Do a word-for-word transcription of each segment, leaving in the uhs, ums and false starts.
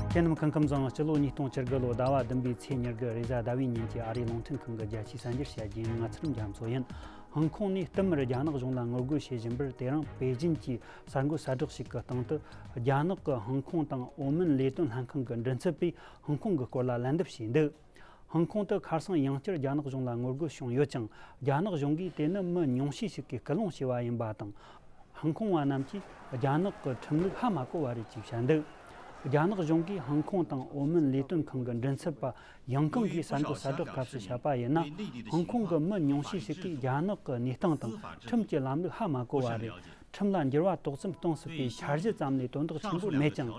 ཁྱེད་རྣམས་སྐུ་ཁམས་བཟང་། སྤྱི་ལོ་ཉིས་སྟོང་བཅུ་དགུ་ལོ་ཟླ་བ་བདུན་པའི་ཚེས་ཉེར་དགུ་རེས་གཟའ་ཟླ་བའི་ཉིན་གྱི་ཨ་རིའི་རླུང་འཕྲིན་ཁང་གི་རྒྱལ་སྤྱིའི་གསར་འགྱུར་བཤད་རྒྱུ་ཡིན། ང་ཚེ་རིང་རྒྱ་མཚོ་ཡིན། ཧང་ཀོང་ནས་བསྟུད་མར་རྒྱ་ནག་གཞུང་ལ་ངོ་རྒོལ་བྱེད་བཞིན་པར། དེ་རིང་པེ་ཅིན་གྱི་གསར་འགོད་གསལ་བསྒྲགས་ཤིག་གི་སྟེང་དུ། རྒྱ་ནག་གི་ཧང་ཀོང་དང་ཨོ་མོན་ལས་དོན་ལྷན་ཁང་གི་མགྲིན་ཚབ་པས་ཧང་ཀོང་གི་སྐོར་ལ་ལན་འདེབས་བྱས་འདུག་ཧང་ཀོང་དུ་ཁ་སང་ཡང་བསྐྱར་རྒྱ་ནག་གཞུང་ལ་ངོ་རྒོལ་བྱུང་ཡོད་ཀྱང་། རྒྱ་ནག་གཞུང་གིས་དེ་ནི་མི་ཉུང་ཤས་ཤིག་གིས་སྐུལ་སློང་བྱས་པ་ཡིན་པ་དང་། ཧང་ཀོང་བ་རྣམས་ཀྱིས་རྒྱ་ནག་གི་ཁྲིམས་ལུགས་ཧ་མ་གོ་བ་རེད་ཅེས་བཤད་འདུག་རྒྱ་ནག་གཞུང་གིས་ཧང་ཀོང་དང་ཨོ་མོན་ལས་དོན་ཁང་གི་མགྲིན་ཚབ་པ་ཡང་ཀང་གིས་གསར་འགོད་གསལ་བསྒྲགས་སྐབས་སུ་བཤད་པ་ཡིན་ན། ཧང་ཀོང་གི་མི་ཉུང་ཤས་ཤིག་གིས་རྒྱ་ནག་གི་གནས་སྟངས་དང་ཁྲིམས་ཀྱི་ལམ་ལུགས་ཧ་མ་གོ་བ་རེད། ཁྲིམས་ལ་འགྱུར་བ་ཏོག་ཙམ་གཏོང་སྲིད་པའི་འཆར་གཞི་ཙམ་ལས་དོན་དག་ཆེན་པོ་མེད་ཀྱང་།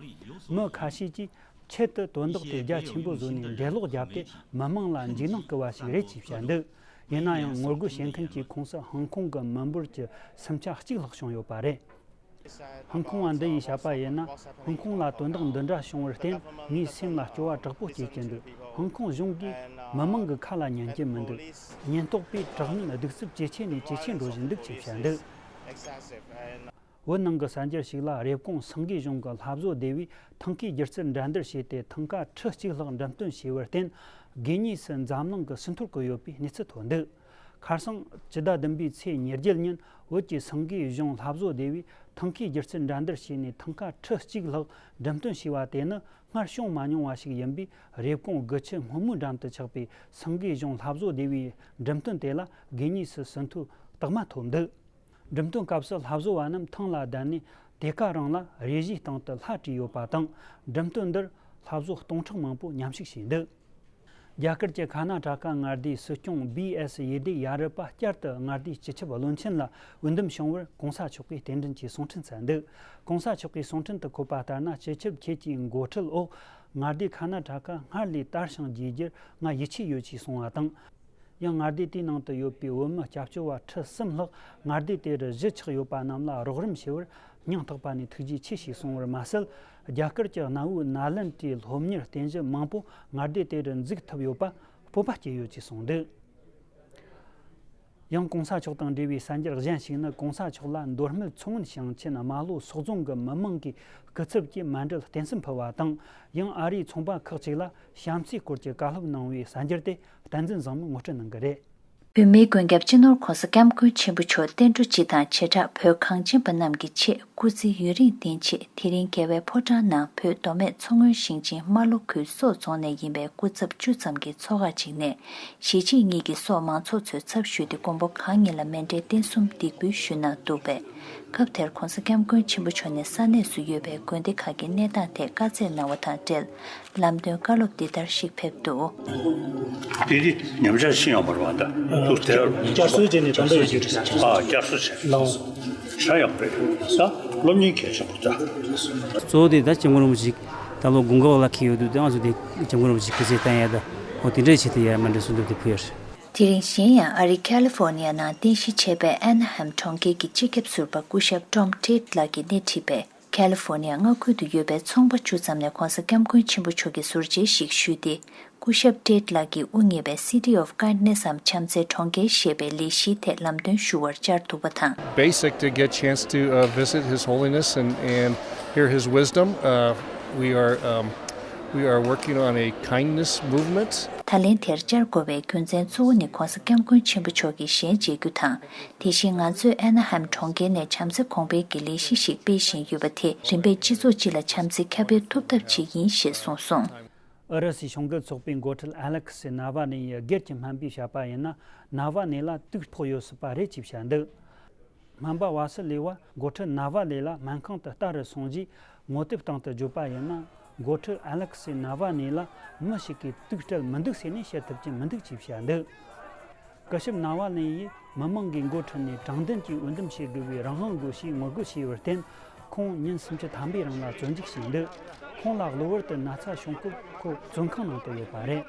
མི་ཁ་ཤས་ཀྱིས་ཆེད་དུ་དོན་དག་དེ་རྒྱ་ཆེན་པོ་བཟོས་ནས་འགྲེལ་ལོག་བརྒྱབ་སྟེ་མི་མང་ལ་འཇིགས་སྣང་སྐུལ་བ་ཞིག་རེད་ཅེས་བཤད་འདུག་ཡིན་ན་ཡང་ངོ་རྒོལ་བྱེད་མཁན་གྱི་ཁོངས་སུ་ཧང་ཀོང་གི་མི་འབོར་གྱི་སུམ་ཆ་གཅིག་ལྷག་བྱུང་ཡོད་པ་རེད། ཧང་ཀོང་བ་འདི་ཡིས་བཤད་པ་ཡིན་ན། ཧང་ཀོང་ལ་དོན་དག་འདི་འདྲ་བྱུང་བར་བརྟེན། ངའི་སེམས་ལ་སྐྱོ་བ་དྲག་པོ་སྐྱེ་གི་འདུག་ཧང་ཀོང་གཞུང་གིས་མི་མང་གི་ཁ་ལ་ཉན་གྱི་མི་འདུག་ཉེན་རྟོག་པས་དྲག་གནོན་གདུག་རྩུབ་ཇེ་ཆེ་ནས་ཇེ་ཆེ་འགྲོ་བཞིན་འདུག་ཅེས་བཤད་འདུག་བོད་ནང་གི་གསར་འགྱུར་ཞིག་ལ། རེབ་གོང་སེང་གེ་གཞུང་གི་ལྷ་བཟོ་སྡེ་བས་ཐང་གའི་སྒྱུ་རྩལ་འགྲན་བསྡུར་བྱས་ཏེ། ཐང་ག་ཁྲི་གཅིག་ལྷག་འགྲེམས་སྟོན་བྱས་པར་བརྟེན། དགོས་ངེས་སུ་འཛམ་གླིང་གི་སྲིད་མཐོར་བཀོད་ཡོད་པའི་གནས་ཚུལ་ཐོན་འདུག་ཁ་སང་སྤྱི་ཟླ་བདུན་པའི་ཚེས་ཉེར་བརྒྱད་ཉིན། བོད་ཀྱི་སེང་གེ་གཞུང་ལྷ་བཟོ་སྡེ་བས་ཐང་གའི་སྒྱུ་རྩལ་འགྲན་བསྡུར་བྱས་ནས། ཐང་ག་ཁྲི་གཅིག་ལྷག་འགྲེམས་སྟོན་བྱས་པ་དེ་ནི་སྔར་བྱུང་མ་མྱོང་བ་ཞིག་ཡིན་པས། རེབ་གོང་དགུ་ཆུ་སྔོན་མོའི་འགྲམ་དུ་ཆགས་པའི་སེང་གེ་གཞུང་ལྷ་བཟོ་སྡེ་བའི་འགྲེམས་སྟོན་དེ་ལ་དགོས་ངེས་སུ་ཟིན་ཐོ་རྟགས་མ་ཐོབ་འདུག་འགྲེམས་སྟོན་སྐབས་སུ་ལྷ་བཟོ་བ་རྣམས་ཐང་ལ་བསྡད་ནས། དེ་ག་རང་ལ་རས་གཞིའི་སྟེང་དུ་ལྷ་བྲིས་ཡོད་པ་དང་། འགྲེམས་སྟོན་འདིར་ལྷ་བཟོ་སྟོང་ཕྲག་མང་པོ་མཉམ་ཞུགས་བྱས་འདུག་རྒྱ་གར་གྱི་ཁ་ན་ཊ་ཀ་མངའ་སྡེའི་སྲིད་སྐྱོང་བི་ཨེསི་ཡེ་དེ་ཡ་རུ་པ་བསྐྱར་དུ་མངའ་སྡེའི་སྤྱི་ཁྱབ་བློན་ཆེན་ལ་འོས་འདེམས་བྱུང་བར་༸གོང་ས་མཆོག་གིས་རྟེན་འབྲེལ་གྱི་གསུང་འཕྲིན་བསྩལ་འདུག༸གོང་ས་མཆོག་གིས་གསུང་འཕྲིན་དུ་འཁོད་པ་ལྟར་ན། སྤྱི་ཁྱབ་ཁྱེད་ཀྱི་འགོ་ཁྲིད་འོག་མངའ་སྡེ་ཁ་ན་ཊ་ཀ་སྔར་ལས་དར་ཞིང་རྒྱས་རྒྱུར་ང་ཡིད་ཆེས་ཡོད་ཅེས་གསུངས་པ་དང་། ཡང་མངའ་སྡེ་དེའི་ནང་དུ་ཡོད་པའི་བོད་མི་སྐྱབས་བཅོལ་བ་ཁྲི་གསུམ་ལྷག་མངའ་སྡེ་དེ་རུ་གཞིས་ཆགས་ཡོད་པ་རྣམས་ལ་རོགས་རམ་བྱས་པར་སྙིང་ཐག་པ་ནས་ཐུགས་རྗེ་ཆེ་ཞེས་གསུངས་པར་མ་ཟད། རྒྱ་གར་གྱི་གནའ་བོའི་ནཱ་ལེནྡྲའི་སློབ་གཉེར་རྟེན་གཞི་མང་པོ་མངའ་སྡེ་དེ་རུ་འཛུགས་ཐུབ་ཡོད་པ་སྤོབས་པ་སྐྱེ་ཡོད་ཅེས་གསུངས་འདུག་ཡང་༸གོང་ས་མཆོག་དང་འབྲེལ་བའི་གསར་འགྱུར་གཞན་ཞིག་ནི། ༸གོང་ས་མཆོག་ལ་མདོ་སྨད་མཚོ་སྔོན་ཞིང་ཆེན་རྨ་ལྷོ་སོག་རྫོང་གི་མི་མང་གིས་སྐུ་ཚབ་ཀྱིས་མཎྜལ་རྟེན་གསུམ་ཕུལ་བ་དང་། ཡང་ཨ་རིའི་ཚོང་པ་ཁག་ཅིག་ལ་བྱམས་བརྩེའི་སྐོར་གྱི་བཀའ་སློབ་གནང་བའི་གསར་འགྱུར་དེ་བསྟན་འཛིན་བཟང་མོས་ངོ་སྤྲོད་གནང་གི་རེད། བོད་མིའི་མགོན་སྐྱབས་སྤྱི་ནོར་༸གོང་ས་༸སྐྱབས་མགོན་ཆེན་པོ་མཆོག་བསྟན་འགྲོ་སྤྱི་དང་བྱེ་བྲག་བོད་གངས་ཅན་པ་རྣམས་ཀྱི་ཆེད་སྐུ་ཚེ་ཡུན་རིང་བརྟན་ཆེད། དེ་རིང་རྒྱལ་བའི་ཕོ་བྲང་ནང་བོད་མདོ་སྨད་མཚོ་སྔོན་ཞིང་ཆེན་རྨ་ལྷོ་ཁུལ་སོག་རྫོང་ནས་ཡིན་པའི་སྐུ་ཚབ་བཅུ་ཙམ་གྱི་ཚོགས་ཁག་ཅིག་ནས། གཞིས་བྱེས་གཉིས་ཀྱི་སོག་མང་ཚོགས་ཚོའི་ཚབ་ཞུས་ཏེ། མགོན་པོ་གང་ཉིད་ལ་མཎྜལ་རྟེན་གསུམ་འདེགས་འབུལ་ཞུས་གནང་འདུག་པས། སྐབས་དེར་༸གོང་ས་༸སྐྱབས་མགོན་ཆེན་པོ་མཆོག་ནས་ས་གནས་སུ་ཡོད་པའི་དགོན་སྡེ་ཁག་གི་གནས་སྟངས་ཐད་བཀའ་སྩལ་གནང་བ་དང་འབྲེལ། ལམ་སྟོན་བཀའ་སློབ་འདི་ལྟར་ཞིག་ཕེབས་འདུག་དེ་དེ་ཉམས་ཆག་ཤི་ཡོང་བར་བ་ད་ཐུག་དེར་བསྐྱར་གསོ་བྱས་ནས་ད་ལྟ་ཡོད་ཀྱི་རེད། ཨ་བསྐྱར་གསོ་བྱས། ལའོ། ཤ་ཡག་པོ་རེད། ད་སློབ་གཉེར་གལ་ཆེན་པོ་ད། གཙོ་བོ་དེ་ད་སྐྱབས་མགོན་རིན་པོ་ཆེ་ད་ལོ་དགུན་ཁ་ལ་འཁེལ་ཡོད་དུས། ད་ང་ཚོ་དེ་སྐྱབས་མགོན་རིན་པོ་ཆེ་སྐུ་ཚེ་བརྟན་ཡ་ད་འོ་དེ་འདྲའི་ཆེད་དུ་ཡ་མཎྜལ་གསོལ་འདེབས་དེ་ཕུལ་ཡོད་རེད། དེ་རིང་གཞན་ཡང་ཨ་རི་ཁ་ལི་ཧྥོར་ནི་ཡ་ནང་རྟེན་གཞི་བྱས་པའི་ཨན་ཧམ་གྲོང་ཁྱེར་གྱི་སྤྱི་ཁྱབ་ཟུར་པ་སྐུ་ཞབས་ཀྲོམ་ཏྲེད་ལགས་ཀྱིས་སྣེ་ཁྲིད་པའི་ཁ་ལི་ཧྥོར་ནི་ཡ་མངའ་ཁུལ་དུ་ཡོད་པའི་ཚོང་པ་བཅུ་ཙམ་ནས་༸གོང་ས་༸སྐྱབས་མགོན་ཆེན་པོ་མཆོག་གི་ཟུར་མཇལ་ཞིག་ཞུས་ཏེ། སྐུ་ཞབས་ཏྲེད་ལགས་ཀྱིས་དབུ་བརྙེས་པའི་City of Kindness འམ་བྱམས་བརྩེའི་གྲོང་ཁྱེར་ཞེས་པའི་ལས་གཞིའི་ཐད་ལམ་སྟོན་ཞུ་བར་བཅར་འདུག་པ་དང་། Basic to get chance to uh, visit His Holiness and, and hear His wisdom. Uh, we are um, we are working on a kindness movement. ད་ལན་དེར་བཅར་དགོས་པའི་རྒྱུ་མཚན་གཙོ་བོ་ནི་༸གོང་ས་༸སྐྱབས་མགོན་ཆེན་པོ་མཆོག་གི་ཞལ་མཇལ་རྒྱུ་དང་། དེ་བཞིན་ང་ཚོས་ཨན་ཧམ་གྲོང་ཁྱེར་ནས་བྱམས་བརྩེ་གོང་འཕེལ་གྱི་ལས་གཞི་ཞིག་སྤེལ་བཞིན་ཡོད་པ་དེ་རིམ་པས་སྤྱི་ཚོགས་སྤྱི་ལ་བྱམས་བརྩེ་ཁྱབ་སྤེལ་ཐུབ་ཐབས་ཤིག་ཡིན་ཞེས་གསུངས་སོང་། ཨུ་རུ་སུའི་གཞུང་འབྲེལ་ཚོགས་པའི་འགོ་ཁྲིད་ཨ་ལེག་སི་ནཱ་ཝ་ནེ་ཡི་སྒེར་གྱི་སྨན་པས་བཤད་པ་ཡིན་ན། ནཱ་ཝ་ནེ་ལ་དུག་ཕོག་ཡོད་སྲིད་པ་རེད་ཅེས་བཤད་འདུག་སྨན་པ་ཝ་སི་ལེ་བ་འགོ་ཁྲིད་ནཱ་ཝ་ནེ་ལ་སྨན་ཁང་དུ་ལྟ་རུ་སོང་རྗེས་ངོ་དེབ་སྟེང་དུ་བརྗོད་པ་ཡིན་ན། འགོ་ཁྲིད་ཨ་ལེག་སི་ནཱ་ཝ་ནེ་ལ་མི་ཞིག་གིས་དུག་སྤྲད་མི་འདུག་ཟེར་ནས་བཤད་ཐུབ་ཀྱི་མི་འདུག་ཅེས་བཤད་འདུག་སྐུ་ཞབས་ནཱ་ཝ་ནེ་ཡིས་མི་མང་གི་འགོ་ཁྲིད་ནས་དྲང་བདེན་གྱིས་འོས་འདེམས་བྱེད་དགོས་པའི་རང་དབང་དགོས་ཞེས་ངོ་རྒོལ་བྱས་པར་བརྟེན། ཁོང་ཉིན་སུམ་ཅུ་ཐམ་པའི་རིང་ལ་བཙོན་འཇུག་བྱས་འདུག་ཁོང་ལ་གློ་བུར་དུ་ན་ཚ་བྱུང་སྐབས་ཁོ་བཙོན་ཁང་ནང་དུ་ཡོད་པ་རེད།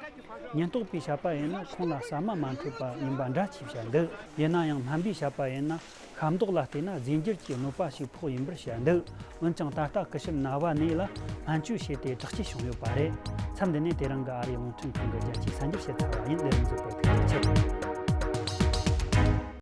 ཉེན་རྟོག་པས་བཤད་པ་ཡིན་ན། ཁོང་ལ་ཟ་མ་མ་འཕྲོད་པ་ཡིན་པ་འདྲ་ཅེས་བཤད་འདུག་ཡིན་ན་ཡང་སྨན་པས་བཤད་པ་ཡིན་ན། ཤ་མདོག་ལ་བལྟས་ན་རྫས་འགྱུར་གྱི་གནོད་པ་ཞིག་ཕོག་ཡིན་པར་བཤད་འདུག་འོན་ཀྱང་ད་ལྟ་སྐུ་ཞབས་ནཱ་ཝ་ནེ་ལ་སྨན་བཅོས་བྱས་ཏེ་དྲག་སྐྱེད་བྱུང་ཡོད་པ་རེད། མཚམས་འདི་ནས་དེ་རིང་གི་ཨ་རིའི་རླུང་འཕྲིན་ཁང་གི་རྒྱལ་སྤྱིའི་གསར་འགྱུར་བཤད་ཚར་བ་ཡིན། ལས་རིམ་གཟིགས་པར་ཐུགས་རྗེ་ཆེ།